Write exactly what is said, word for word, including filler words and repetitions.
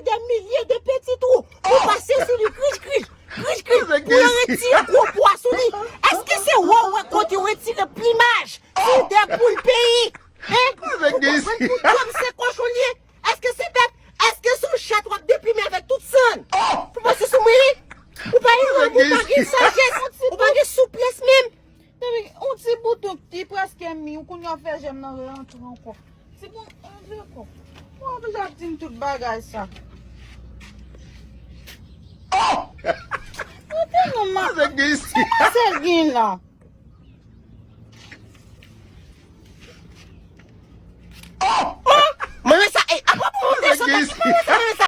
Dè milye de peti twou pou pase sou li, krij, krij, krij, krij, pou yo retire gwo pwa sou li. Èske se wè, wè kote yo retire plimaj sou de poul peyi? Hein? Pou, pou, pou, pou dòm se kochon li ye? Èske se bèt? Èske se yon chat w ap deplime avèk tout sann? Pou pase sou mwen? Ou pa gen nanm, ou pa gen sajès, ou pa gen souplès menm. Depi yon ti bouton ki prèske mi, ou kounye a fè jèm nan rantre ankò. Ti bon, on dirait quoi? Bon, deja di m tout bagay sa. Oh! Ou te nan ma... Sa gen isi? Sa gen la. Oh! Mwen sa, eh, apa pou mwen te sot la? Ki mwen sa, mwen sa?